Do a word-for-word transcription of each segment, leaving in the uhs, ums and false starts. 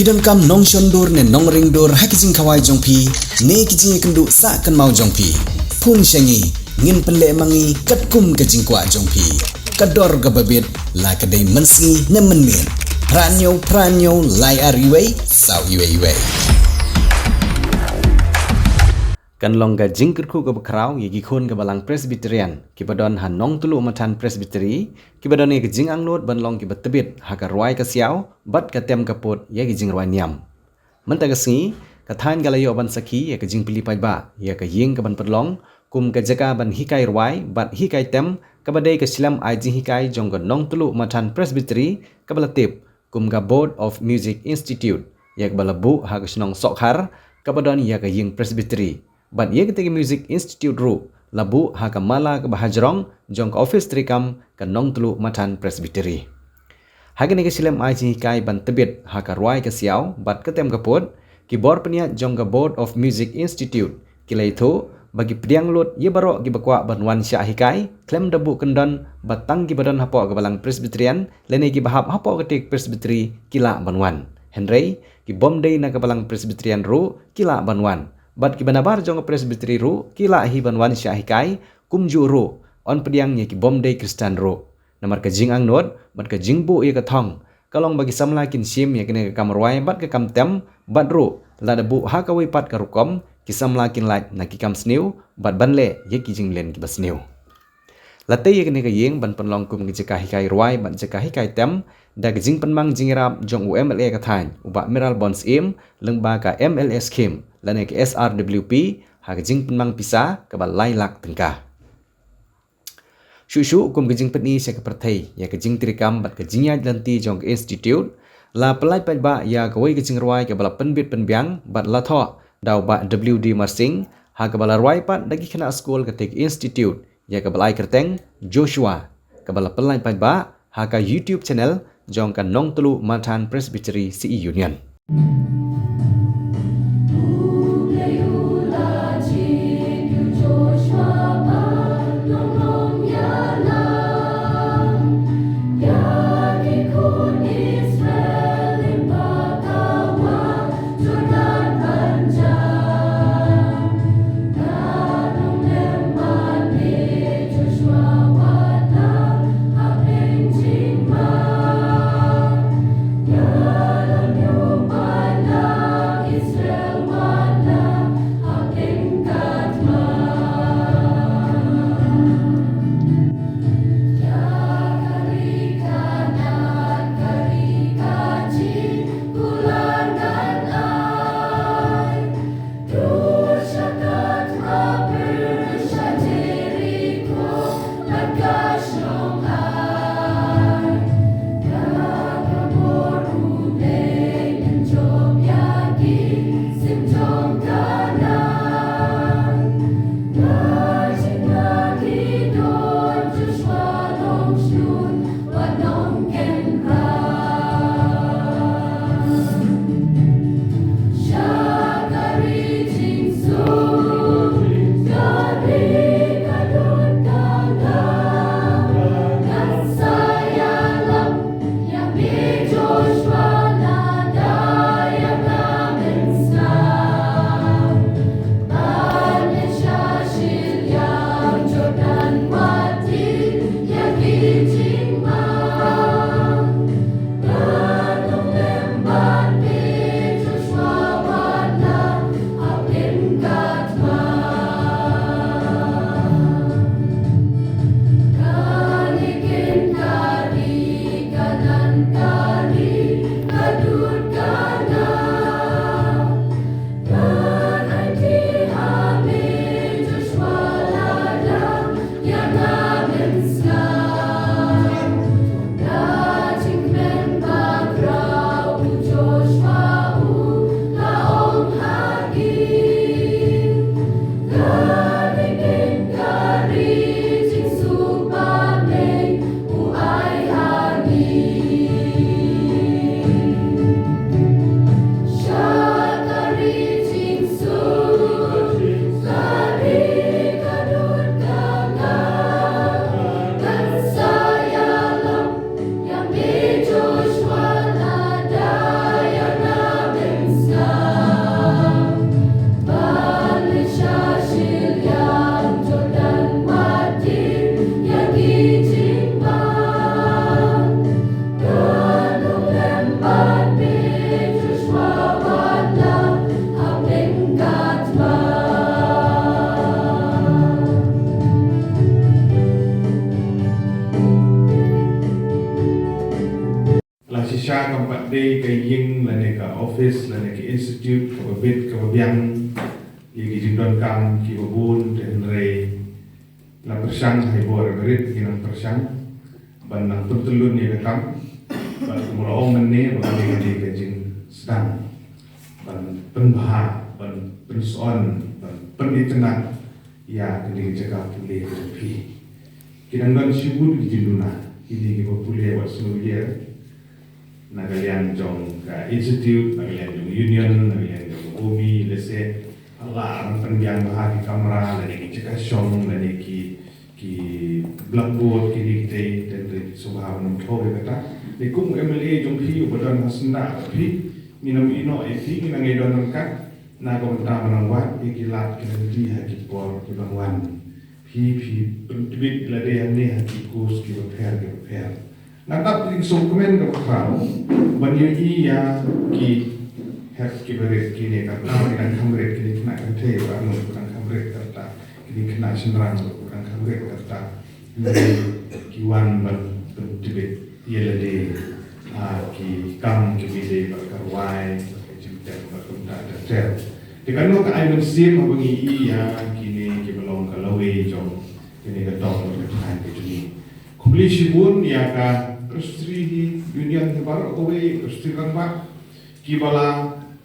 Phi donkam nongshon dur ne nongring dur ha ki jingkhawai jong phi ne ki jingïakynduh sah kynmaw jong phi? Phone sha ngi, ngin pynleh ma ngi katkum ka jingkwah jong phi. Ka dor kaba bit, la ka dei mynsngi ne mynmiet. Phra hynñiew phra hynñiew lai ar wei saw wei wei. Kan long ka jingkyrkhu kaba khraw ïa ki khun ka Balang Presbyterian kiba don ha Nongtluh Mathan Presbytery, kiba don ïa ka jingangnud ban long kiba tbit ha ka rwai ka siaw bad ka tem ka pud ïa ki jingrwai niam. Mynta ka sngi, ka thaiñ ka la ïoh ban sakhi ïa ka jingplie paidbah ïa ka ïing kaban pynlong kum ka jaka ban hikai rwai bad hikai tem, kaba dei ka shlem ai jinghikai jong ka Nongtluh Mathan Presbytery, kaba la tip kum ka Board of Music Institute, ïa kaba la buh ha ka shnong Sohkhar, kaba don ïa ka ïing Presbytery. Bad ïa katei ka Music Institute ruh la buh ha ka mala kaba hajrong jong ka ophis treikam ka Nongtluh Mathan Presbytery. Ha kane ka shlem ai jinghikai ban tbit ha ka rwai ka siaw bad ka tem ka pud, ki bor pynïaid jong ka Board of Music Institute ki la ïathuh ba ki pdiang lut ïa baroh kiba kwah ban wan shah hikai khlem da buh kyndon, ba tang kiba don hapoh ka Balang Presbyterian lane kiba hap hapoh katei ka Presbytery ki lah ban wan. Hynrei ki bym dei na ka Balang Presbyterian ruh ki lah ban wan. Bad kiba nabar jong ka Presbytery ruh ki lah hi ban wan shah hikai, kumjuh ruh yn pdiang ïa ki bym dei Khristan ruh. Namar ka jingangnud bad ka jingbuh ïa ka thong ka long ba ki samla kin shim ïa kane ka kam rwai bad ka kam tem, bad ruh lada buh ha kawei pat ka rukom, ki samla kin lait na ki kam sniew bad ban leh ïa ki jingmlien kiba sniew. La tei ïa kane ka ïing ban pynlong kum ka jaka hikai rwai bad jaka hikai tem da ka jingpynmang jingïarap jong u M L A ka thaiñ, u Bah Mayralborn Syiem, lyngba ka M L A Scheme lane ka S R W P, ha ka jingpynmang pisa kaba lai lak tyngka. Shuh shuh kum ka jingpyni sha ka pyrthei ïa ka jingtreikam bad ka jingïaid lynti jong ka Institute, la pyllait paidbah ïa kawei ka jingrwai kaba la pynbit pynbiang bad la thoh da u Bah W D Marsing, ha kaba la rwai pat da ki khynnah skul katei ka Institute, ïa kaba la ai kyrteng Joshua, kaba la pyllait paidbah ha ka YouTube channel jong ka Nongtluh Mathan Presbytery C E Union. Ka kam pat dei ka ïing lane ka office lane ka institute kaba bit kaba biang ïa ki jingdonkam kiba bun, te hynrei la pyrshang ha i bor i barit ki nang pyrshang ban nang pyntyllun ïa ka kam. Bad kumba la ong mynne ba kane ka dei ka jingsdang ban pynbha, ban pynshon, ban pynitynnad ïa kane ka jaka pule ka jong phi. Ki nang don shibun ki jingduna, kine kiba pule wat sngewsih na ka liang jong ka institute, na ka liang jong union, na ka liang jong ka O M I, lehse la pynbiang bha ki kamra lane ki jaka shong lane ki ki blackboard, kine kitei, te hynrei sngewbha ban ym thoh ïa kata. Te kum u M L A jong phi uba don ha syndah phi, ngin ym ïehnoh ïa phi, ngin nang ïadon ryngkat na ka bynta ban nang wad ïa ki lad ki lynti ha ki por kiban wan. Phi, phi pyntbit lade hangne ha ki course kiba pher kiba pher. Nga dap jingsngewkmen kaba khraw ban ïohi ïa ki hep ki barit, kine ka khynnah, ki dang kham rit, kine khynnah kynthei ba ngut ba dang kham rit, kata kine khynnah shynrang ba dang kham rit, kata ki wan ban pyntbit ïa lade ha ki kam kiba ïadei bad ka rwai, bad ka jingtep, bad kumta ter ter. Te kano ka ai mynsiem haba ngi ïohi ïa kine kiba long ka lawei jong kane ka dong bad ka thaiñ ka jong ngi. Khublei shibun ïa ka Presbytery Union hi baroh kawei, Presbytery Rangbah, kiba la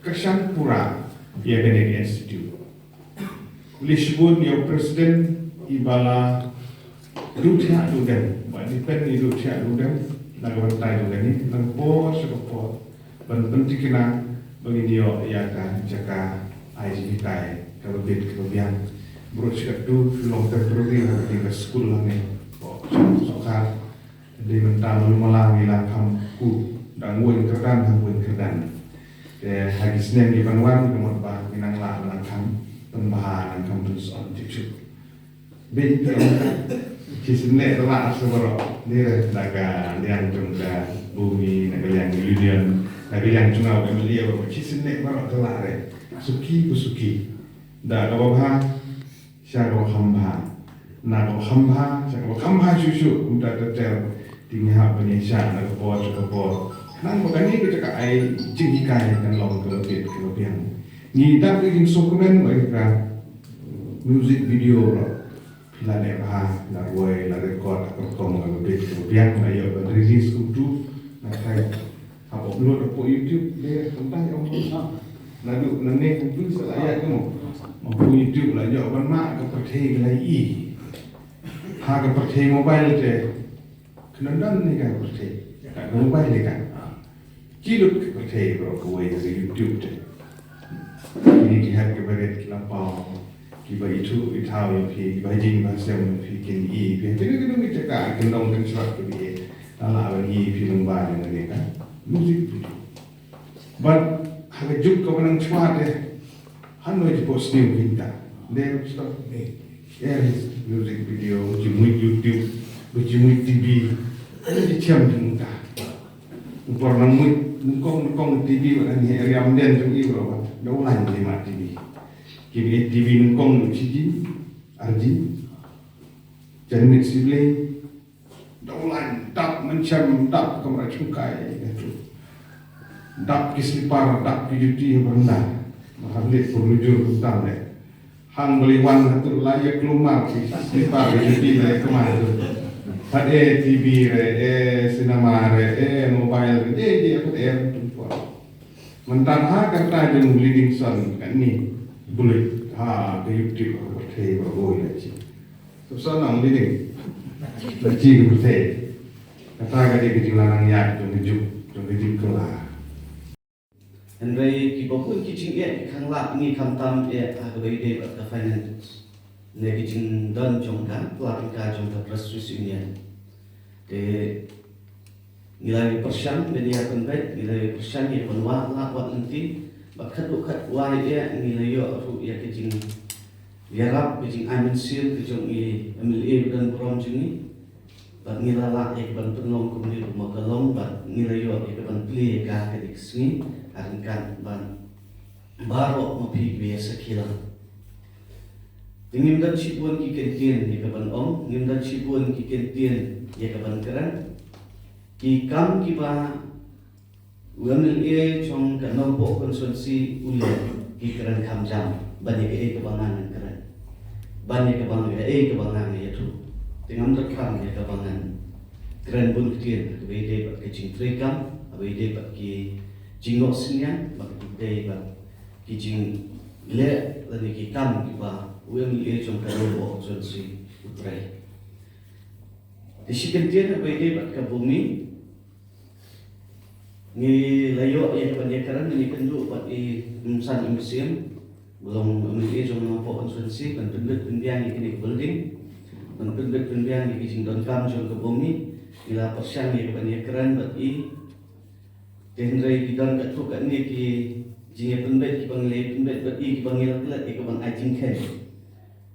kyrshan pura ïa kane ka institute. Khublei shibun ïa u President iba la duh thiah duh dem, ba dei pynduh thiah duh dem na ka bynta jong kane, na ka por sha ka por. Ban pynthikna ba ngin ïoh ïa ka jaka ai jinghikai kaba bit kaba biang. Baroh shi katto ki long temporary ha ka skul hangne. Sorkar dei mynta malu mala ngi la kham kuh, dang weng kyrdan, dang weng kyrdan. Te ha ki snem kiban wan ka mut ba ngi nang lah ban kham pynbha, nang kham pynshon jingshuk. Bad shisien leh te la ar sa baroh. Ni re na ka liang jong ka bynta, na ka liang union, na ka liang jong u M L A baroh. Shisien leh baroh te la re. Suki pa suki. Da kaba bha sha kaba kham bha. Na kaba kham bha sha kaba kham bha shuh shuh. Kumta ter ter. Te ngi hap ban ïaishah na ka por sha ka por. Khnang ba kane ka jaka ai jinghikai kan long kaba bit kaba biang. Ngi dap ïa ka jingsngewkmen ba ïa ka music video ruh. Phi la leh bha, phi la rwai, la record ha ka rukom kaba bit kaba biang, la ïoh ban release kumtu. Nga tharai hap upload hapoh YouTube, dei kumta ïa ong. Naduh nangne kumtu sa la ïaid kumno. Hapoh YouTube la ïoh ban mah, ka pyrthei ka la ïohi. Ha ka pyrthei mobile te. Kynnoh don ne ka pyrthei. Ka mobile ne ka. Ki lut ka pyrthei baroh kawei ha ka YouTube te. Kine ki hep ki barit ki la paw, kiba ithuh ithaw ïa phi, kiba jing ba sem ïa phi kin ïohi ïa phi. Kine kine ki jaka kin long kin shuwa kiba ïohi. La lah ban ïohi ïa phi lyngba jong kane ka music video. Bad ha ka juk kaba nang shuwa te, hano jingphohsniew ki ta. Dei ruh stop. Air music video, jingmut YouTube, jingmut T V. Hano jingchem jingmut ta. Upor nang mut nyngkong nyngkong T V, wat nang area mden jong i bro. Da u lain jingmut T V. Ki T V nyngkong u chiji, arji. Jan mit siblei. Da u lain dap mynshem, dap kamra chungkai, dap ki slipar, dap ki juti ha baranda. Ba hap leit por lujur kumta leh. Hang ba leit wan hato la ïa kulmar ki slipar ki juti la ïa kulmar hato. Pat eh T V re, eh cinema re, eh mobile re, eh eh pat eh tum por. Mynta ha kata jong Livingstone kane, bulit ha ka YouTube ha ka pyrthei ba oi la chi. Sop sa nang Living. La chi ka pyrthei. Kata ka dei ka jingla nang ïa jong ka juk, jong ka jingkylla. Hynrei kiba bun ki jingeh ki khanglad ngi khamtam eh ha kaba ïadei bad ka finance ne ki jingdon jong ka pla tyngka jong ka Presbyterian. Te ngi la ïa pyrshang ban ïa pynbeit, ngi la ïa pyrshang ïa pynwad lah wad lynti bad khatduh khatwai eh ngi la ïoh ruh ïa ka jingïarap, ka jingai mynsiem ka jong i M L A ba don burom jong ngi. Bad ngi la lah ïa ka ban pynlong kumne kumba ka long bad ngi la ïoh ïa ka ban plie ïa ka ha kane ka sngi ha ryngkat bad baroh ma phi kiba ïa sakhi lang. Te ngim don shibun ki kyntien ïa ka ban ong, ngim don shibun ki kyntien ïa ka ban kren. Ki kam kiba U MLA jong ka Nongpoh constituency u leh ki kren kham jam ban ïa kaei kaba ngan kren, ban ïa kaba ngan, kaei kaba ngan ïathuh. Te ngam donkam ïa kaba ngan kren bun ktien, kaba ïadei bad ka jingtreikam, kaba ïadei bad ki jingnoh synñiang, bad kaba ïadei bad ki jingleh lane ki kam kiba u MLA jong ka Nongpoh constituency u trei. Te shi kyntien, kaba ïadei bad ka Bhoomi, ngi la ïoh ïa kaban ïakren, ngi kynduh bad i Kynsan MBCM, ba long MLA jong Nongpoh constituency, ban pynbit pynbiang ïa kane ka building, ban pynbit pynbiang ïa ka jingdonkam jong ka Bhoomi. Ngi la pyrshang ïa kaban ïakren bad i. Te hynrei ki don katto katne ki jingïapynbeit kiba ngi la pynbeit bad i, kiba ngi la klet ïa kaban ai jingkheiñ.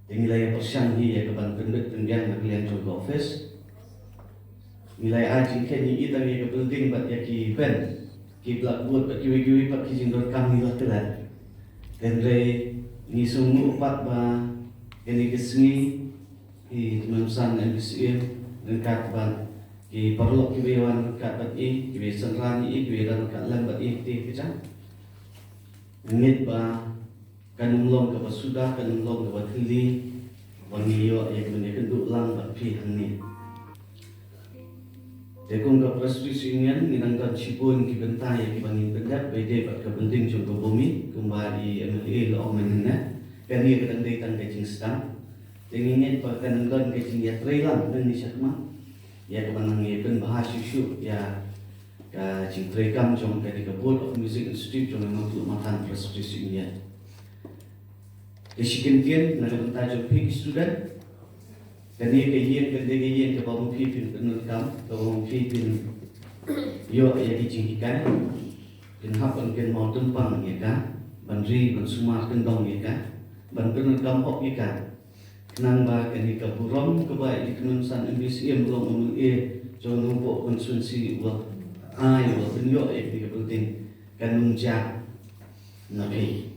Te ngi la ïa pyrshang hi ïa kaban pynbeit pynbiang na ka liang jong ka office. Ngi la ïa ai jingkheiñ ïa i tang ïa ka building bad ïa ki bench, ki blackboard bad kiwei kiwei pat ki jingdonkam ngi la klet. Te hynrei ngi sngewnguh pat ba kane ka sngi i Kynsan MBCM ryngkat bad ki paralok kiba wan ryngkat bad i, kiba synran ïa i, kiba wan ryngkat lem bad i, te ka jam, ngeit ba kan ym long kaba suda, kan ym long kaba thylli ba ngi ïoh ïa kaban ïakynduh lang bad phi hangne. Te kum ka Presbyterian Union ngi dang don shibun ki bynta ïa kiba ngin pyndep, ba ïadei bad ka building jong ka Bhoomi, kumba i MLA la ong mynne. Kane ka dang dei tang ka jingsdang. Te ngi ngeit ba kan don ka jingïatreilang nangne shakhmat ïa kaban nang ïa pynbha shuh shuh ïa ka jingtreikam jong kane ka Board of Music Institute jong ka Nongtluh Matan Presbyterian Union. Te shi kyntien na ka bynta jong phi ki student, kane ka ïing kan dei ka ïing kaba ma phi phin pyndonkam, kaba ma phi phin ïoh ïa ki jinghikai, phin hap ban kynmaw tympang ïa ka, ban ri ban sumar kyndong ïa ka, ban pyndonkam hok ïa ka. Khnang ba kane ka burom kaba i Kynsan MBCM, ba long MLA jong Nongpoh constituency, u la ai, u la pynïoh ïa kane ka building, kan ym jah na phi.